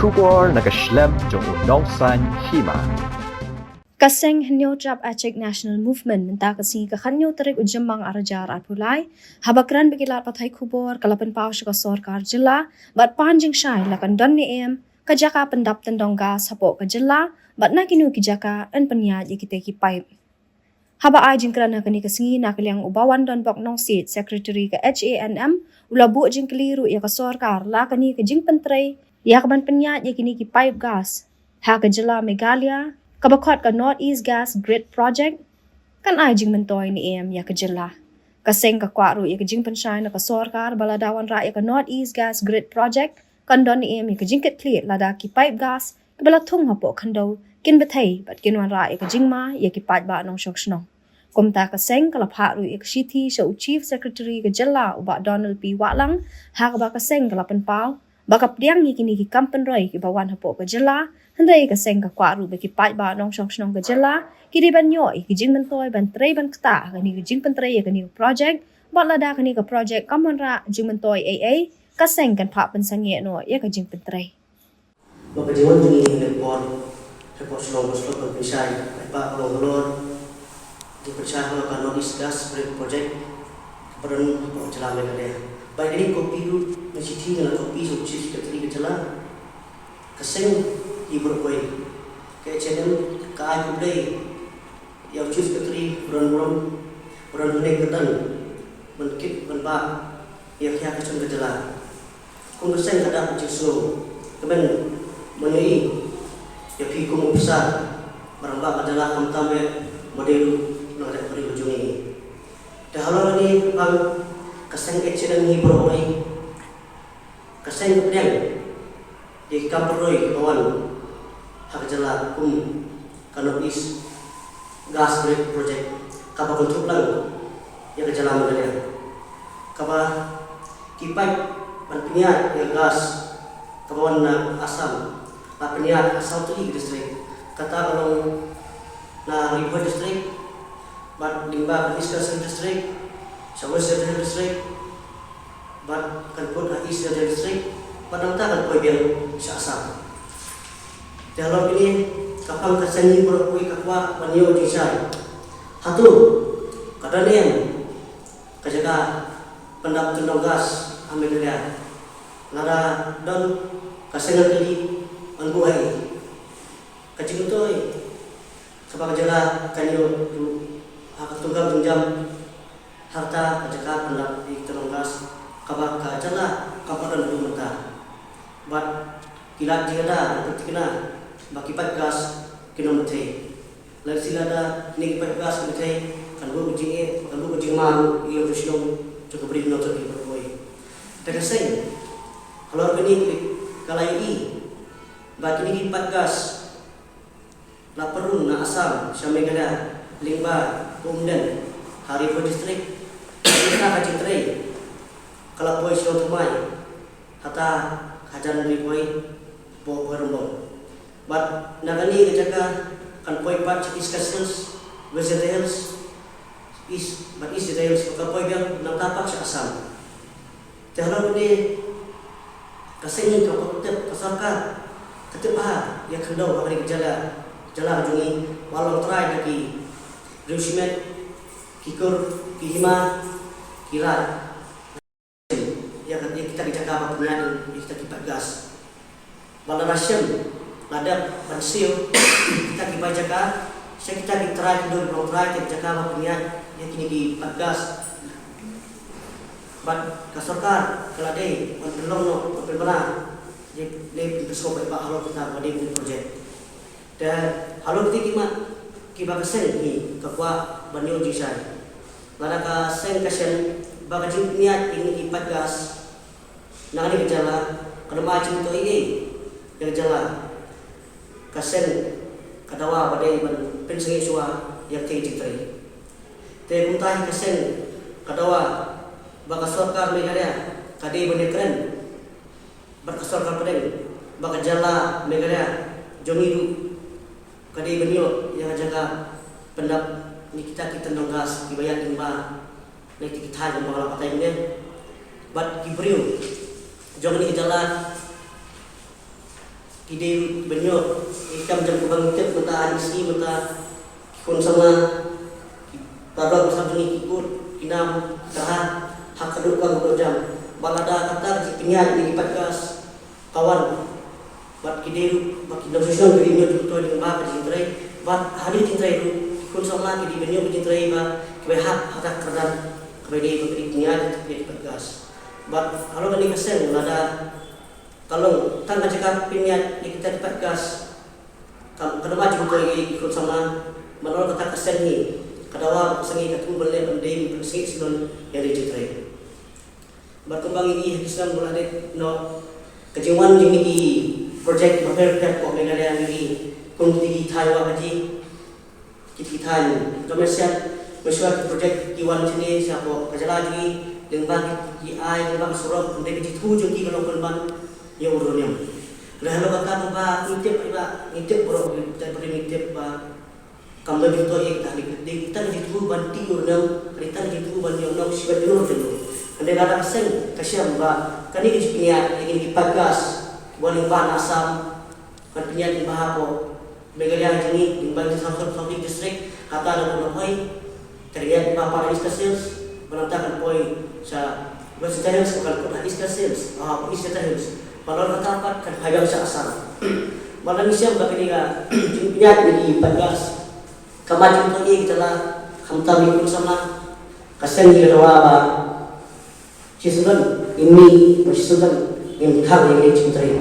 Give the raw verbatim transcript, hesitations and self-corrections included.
Khubor na ka shlem jong u nongsan hima. Ka seng Hynñiewtrep Achik National Movement mynta ka sngi ka khatñiew tarik u Jymmang arhajar arphew lai, haba kren bad ki lad pathai khubor, ka la pynpaw sha ka sorkar jylla bad pan jingshai la kan don ne em ka jaka pyndap tyndong gas hapoh ka jylla, bad na kino ki jaka yn pynïaid ïa kita ki paip. Haba ai jingkren ha kane ka sngi na ka liang u Bawan Donbok Nongsiej, Secretary ka H A N M, u la buh jingkylli ruh ïa ka sorkar la kane ka jingpyntrei ïa ka ban pynïaid ïa kine ki paip gas ha ka jylla Meghalaya, kaba khot ka North East Gas Grid Project, kan ai jingmyntoi ne em ïa ka jylla. Ka seng ka kwah ruh ïa ka jingpynshai na ka sorkar ba lada wanrah ïa ka North East Gas Grid Project, kan don ne em ïa ka jingkitkhlieh lada ki paip gas kiba la thung hapoh khyndew kin bthei bad kin wanrah ïa ka jingma ïa ki paidbah nongshong shnong. Kumta ka seng ka la phah ruh ïa ka shithi sha u Chief Secretary ka jylla u Bah Donald P Wahlang, ha kaba ka seng ka la pynpaw ba ka pdiang ïa kine ki kam pynroi kiba wan hapoh ka jylla, hynrei ka seng ka kwah ruh ba ki paidbah nongshong shnong ka jylla ki dei ban ïoh ïa ki jingmyntoi ban trei ban ktah ha kane ka jingpyntrei ïa kane ka project, bad lada kane ka project kam wanrah jingmyntoi ei ei, ka seng kan phah pynsangeh noh ïa ka jingpyntrei. Ba ka jingwan jong ngi ha kane ka por, ha ka por shlong ba shlong ban pynshai, ba ka long halor jingpynshai halor ka North East Gas Grid Project, kaba don hapoh jylla Meghalaya. Ba ïa kane ka kopi ruh, nga shithi nga la kopi sha u Chief Secretary ka jylla. Ka seng hi baroh kawei, ka H A N M ka ai khublei ïa u Chief Secretary, Baron Burom, Baron Hynñiewtrep, ban kit ban bah ïa ka, ïa ka jong ka jylla. Kum ka seng ka dap jingsngew kmen ban ïohi ïa phi kum u officer ba rangbah ka jylla, khamtam eh ba dei ruh na ka jaitbynriew ka jong ngi. Te halor kane ka bang, ka seng H A N M hi baroh kawei, ka seng ka pdiang ïa ki kam pynroi ba wan ha ka jylla kum ka North East Gas Grid Project, kaba kynthup lang ïa ka jylla Meghalaya, kaba ki paip ban pynïaid ïa ka gas kaba wan na Assam la pynïaid ha saw tylli ki district, kata ka long na Ri Bhoi District, bad lyngba ka East Khasi Hills District, sha West Jaintia Hills District, bad kan kut ha East Jaintia Hills District, bad nangta kan poi biang sha Assam. Te halor kine, ka pang ka seng hi baroh kawei ka kwah ban ïoh jingshai. Hato ka don ne em ka jaka pyndap tyndong gas ha Meghalaya? Lada don, ka seng ka kylli, yn buh ha ei? Ka jingmyntoi kaba ka jylla kan ïoh ruh ha ka kyrteng ka jingjam, ha kata ka jaka pyndap ïa ki tyndong gas kaba ka jylla kam pat don haduh mynta. Bad ki lad jingada, ki thikna ba ki paip gas kin ym bthei. Lada shi lada kine ki paip gas ki bthei, kan buh ka jingeh, kan buh ka jingma ruh ïa ka shnong jong ka Bri Nongthymmai baroh kawei. Te ka seng halor kane ka la ïohi ba kine ki paip gas la pynrung na Assam sha Meghalaya lyngba ka Umden ha Ri Bhoi District. Kata ka jingtrei ka la poi sha Nongthymmai, hata hajan Ri Bhoi, Phohbor, Rangbah. Bad na kane ka jaka kan poi pat sha East Khasi Hills, West Jaintia Hills, East, bad East Jaintia Hills, kan poi biang nangta pat sha Assam. Te halor kane ka seng ka tip, ka sorkar ka tip bha ïa ka khyndew ha kane ka jylla, jylla ka jong ngi, ba long trai da ki riew shimet, ki kur, ki hima, ki raid. Ïa ka, ïa kita ki jaka ba pynïaid ïa kita ki paip gas. Ba la shem, la dep ban siew kita ki bai jaka sha kita ki trai, ki dur ban trai, ki jaka ba pynïaid ïa kine ki paip gas. Bad ka sorkar ka la dei ban pynlong noh, ban pynbna, dei, dei ban pynskhem ba halor kita ba dei ban project. Te halor kita ki mat kiba ka seng hi ka kwah ban ïoh jingshai. Lada ka seng ka shem ba ka jingpynïaid ïa kine ki paip gas na kane ka jylla ka dei ma jingtoi ei ïa ka jylla, ka seng ka dawa ba dei ban pynsangeh shuwa ïa ka jingtrei. Te kumta hi ka seng ka dawa ba ka sorkar Meghalaya ka dei ban ïakren bad ka sorkar pdeng ba ka jylla Meghalaya jong ngi ruh ka dei ban ïoh ïa ka jaka pyndap ïa kita ki tyndong gas kiba ïaid lyngba na kita ki thaiñ kumba nga la batai mynne. Bad ki briew jong kane ka jylla Ki dei ruh ban ïoh ïa ki kam jong ka bank, tip mynta ha Ri Bhoi mynta ki khun samla, ki paralok ba sah jong ngi ki kut, ki nam, ki kha ha ka doh kam ka doh jam. Bad lada kata ka jingpynïaid ïa ki paid gas ka wan, bad ki dei ruh ba ki nongshong shnong ki dei ban ïoh jingmyntoi lyngba ka jingtrei. Bad ha ka jingtrei ruh ki khun samla ki dei ban ïoh ka jingtrei ba kiba hap ha ka kyrdan kaba dei ba ki dei pynïaid ïa ki paid gas. Bad halor kane ka seng lada ka long tang ka jaka pynïaid ïa kita ki paid gas, ka, ka dei ba jingmyntoi ïa ki khun samla. Halor kata ka seng ngi, ka dawa ba ka seng ngi ka thmu ban leh ban dei ban sngewsih sngewlem ïa ka jingtrei. Bad kumba ngi ïohi ha ki snem ba la dep noh, ka jingwan jong ki project bapher bapher hapoh Meghalaya ngi ïohi kum ki thaiñ Wahpaji, ki thaiñ Domeisiat, mynshuwa ki project ki wan shane shapoh ka jylla jong ngi, lyngba ki, ki ai, lyngba ka surok, ym dei ka jingthmu jong ki ka long pynban ïa u riewniam. Lada halor kata kumba ngi tip ba, ngi tip baroh, ngi tip ba, ngi tip ba kam don jingmyntoi ïa kita, dei kita ki jingthmu ban tih u riewniam, dei kita ki jingthmu ban ïoh nong shuwa jong u riewniam. Hynrei lada ka seng ka shem ba kane ka jingpynïaid ïa kine ki paid gas, wan lyngba na Assam, ban pynïaid lyngba hapoh Meghalaya jong ngi, lyngba ki South, South District, kata da Mawlai, ka pynïaid lyngba pat East Khasi Hills, bad nangta kan poi sha West Jaintia Hills, kan kut ha East Khasi Hills, ah, East Jaintia Hills. Bad halor kata pat kan phai biang sha Assam. Bad ngi shem ba kane ka jingpynïaid ïa ki paid gas, ka mat jingpynïaid ïa kita la, khamtam ïa ki khun samla, ka seng ngi ka dawa ba shisien ngin mih, ba shisien ngin thang ïa kane ka jingtrei.